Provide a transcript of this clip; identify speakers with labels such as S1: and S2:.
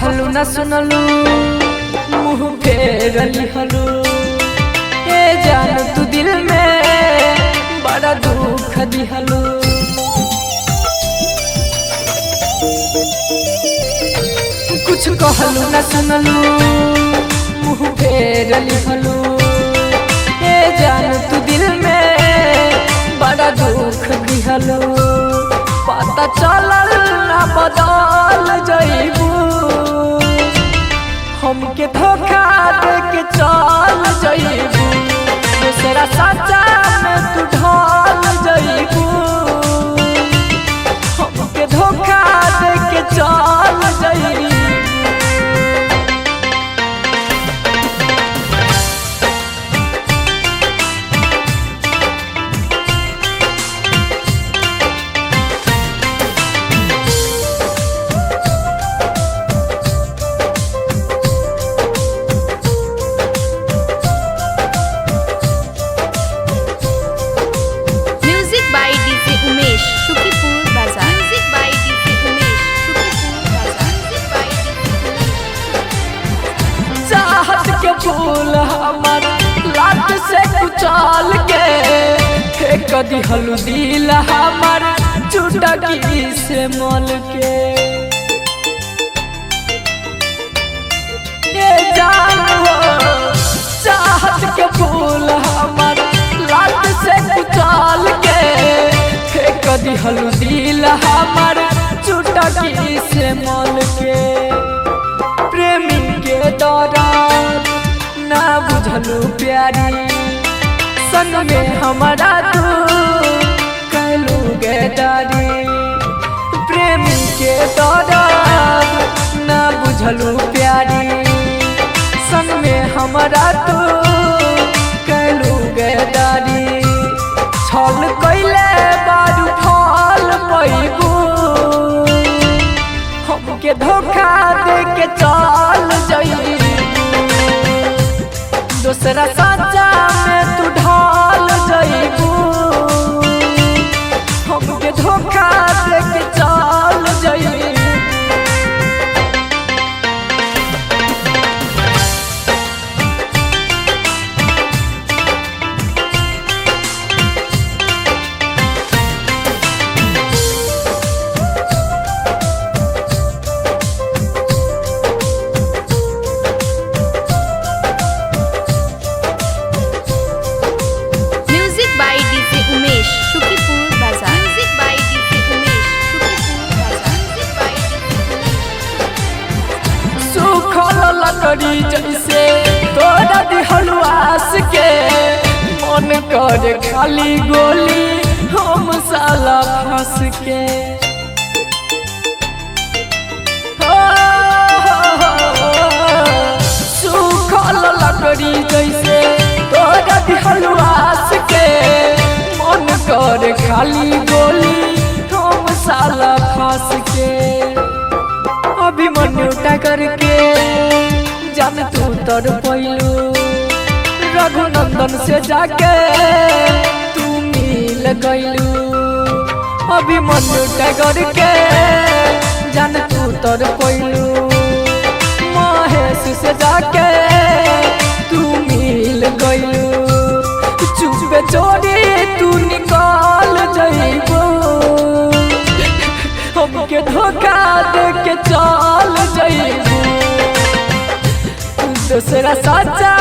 S1: कहलू न सुनलू मुँह फेरली हलू। ए जान तू दिल में बड़ा दुख दिहलू। कुछ कहलू न सुनलू मुँह फेरली हलू। ए जान तू दिल में बड़ा दुख दिहलू। पता चलल ना बदल जइबू, हमके धोखा दे के चल जइबू। दूसरा साचा में तू ढल जइबू, हमके धोखा दे के चल जइबू।
S2: Music by DJ Umesh, Shukipur Bazaar. Music by DJ Umesh, Shukipur Bazaar. Music by DJ Umesh, Shukipur
S1: चाहत के फूल हमर लात से कुचाल के फेंक दिहलू दिल हमर चुटकी से मल के। ए जान हो चाहत के फूल हमर लात से कुचाल के फेंक दिहलू दिल हमर चुटकी से मल के। प्रेमी के दौरान ना बुझलू प्यारी, संग में हमारा तू कहलू गदारी। प्रेमी के दौरान ना बुझलू प्यारी, संग में हमारा तू कहलू गदारी। छल कैले बारू फल पैबू, हमके धोखा दे के चल जइबू। दूसरा साचा में तू ढल जइबू, हमके धोखा दे के चल जइबू।
S2: Music by DJ Umesh, Shukipur Bazaar. Music by DJ Umesh, Shukipur Bazaar. Music by DJ Umesh, Shukipur
S1: सूखल लकड़ी जैसे तोरा दिहलू आस के, मन कर खाली गोली हम साला फंस के। हो, हो, हो, सूखल लकड़ी जैसे तोरा दिहलू आस के, मन कर खाली गोली हम साला फंस के। अभिमन्यु करके जान तू तर पैलू, रघुनंदन से जाके तू मिल गइलू। अभिमन्यु करके जान तू तर पैलू, महेश से जाके तू मिल गइलू। चुपे चोरी तू निकाल जइबू, हमके धोखा दे के चल जइबू। दूसरा साचा